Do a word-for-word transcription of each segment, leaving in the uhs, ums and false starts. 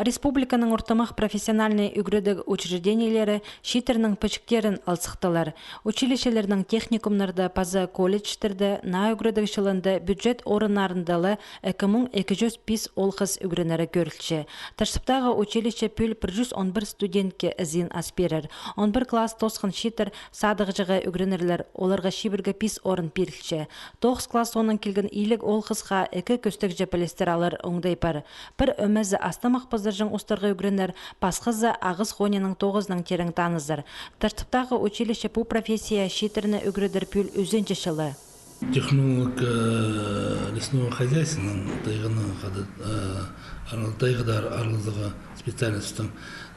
Республиканың ортымах профессиональнай ӱгредіг учреждениелері чииттернің пічіктерін алзыхтылар. Училищелернің, техникумнарда паза колледжтерде наа ӱгредіг чылында бюджет орыннарында ла ікі муң ікі чӱс пис оол-хыс ӱгренері кӧрілче. Таштыптағы училище пӱӱл пір чӱс он пір студентке ізен ас пирер. Он пір класс тоосхан чииттер садығҷыға ӱгренерлер, оларға чибіргі пис орын пирілче. Тоғыс класс соонаң килген иліг оол-хысха ікі кӧстегҷі пілістер алар оңдай пар. Пір ӧмезі астамах пазырҷаң устарға ӱгренер, пасхазы ағас хонинаң тоғызынаң терең танызар. Таштыптағы училище пу профессияа чииттерні ӱгредер пӱӱл ӱзінҷі чылы. Технолог, э, лесного хозяйствоның, тайғаның хада, э, арал-, тайғада ар-, аралазарға специальностьтың.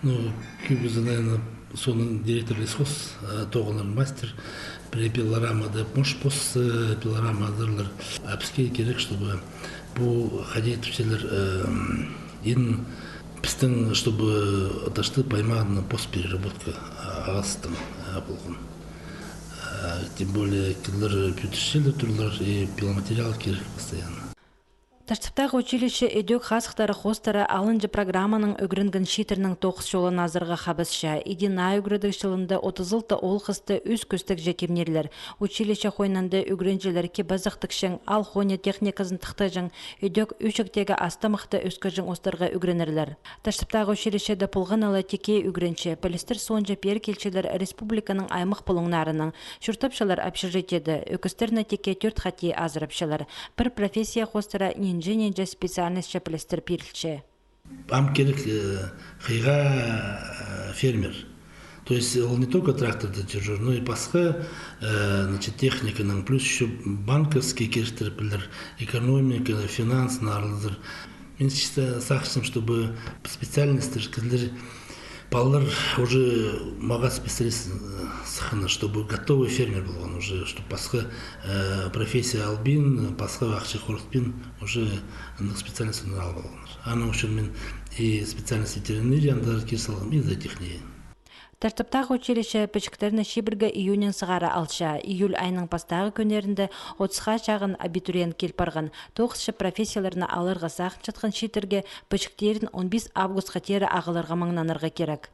Ну, кӧбізі, наверное, соонаң директор лесхоз, э, тоғынар, мастер, пре-, пилорама даа, может, пос, э, пилорама азырлар. А піске кирек, чтобы пу хозяйстволар, э, ин пістің, чтобы Таштып аймағында пос переработка, э, ағастың, э, полған. Э, тем более, кізілер пӱдірчелер, турлар, и пиломатериал кирек постоянно. Таштыптағы училище ідӧк хазыхтары хоостыра алынҷа программанаң ӱгренген чииттернің тоғыс чолын азарға хабасча. Иди наа ӱгредіг чылында отыс алты оол-хысты ӱс кӧстегҷе тимнирлер. Училище хойнында ӱгренҷілер кип-азах тікчең, аал хони техниказын тыхтаҷаң, ідӧк ӱчӱктегі астамахты ӧскірҷең устарға ӱгренерлер. Таштыптағы училищеде полған ла тикке ӱгренҷі. Пілістер соонҷа пеер килчелер республиканың аймах пулуңнарынаң. Чуртапчалар общежитиеде, ӧкістерні тикке тӧрт хати азырапчалар. Пір профессия хоостыра нинҷе-нинҷе специальностьча пілістер пирілче. Ам кирек, э, хыйға, э, фермер. То есть ол не только тракторда тӧрҷер, но и пасха, э, значит, техниканаң, плюс ещё банковский киректер пілер, экономика, финанснаң аралазар. Мин чисто сағынчам, чтобы специальностьтер, кізілер, палалар уже мағаа специалист, э, сыхханнар, чтобы готовый фермер полған уже, чтобы пасха, э, профессия албин, пасха ахча хорғытпин, уже андағ специальностьтер алып алғаннар. Аның ӱчӱн мин и специальность ветеринарияны даа кире салғам, и зоотехния. Таштыптағы училище пічіктерні чибіргі июньнаң сығара алча. Июль айының пастағы кӱннерінде отысха чағын абитуриент кил парған. Тоғысчы профессияларны аларға сағынчатхан чииттерге пічіктерін он пис августха теере ағыларға маңнанарға кирек.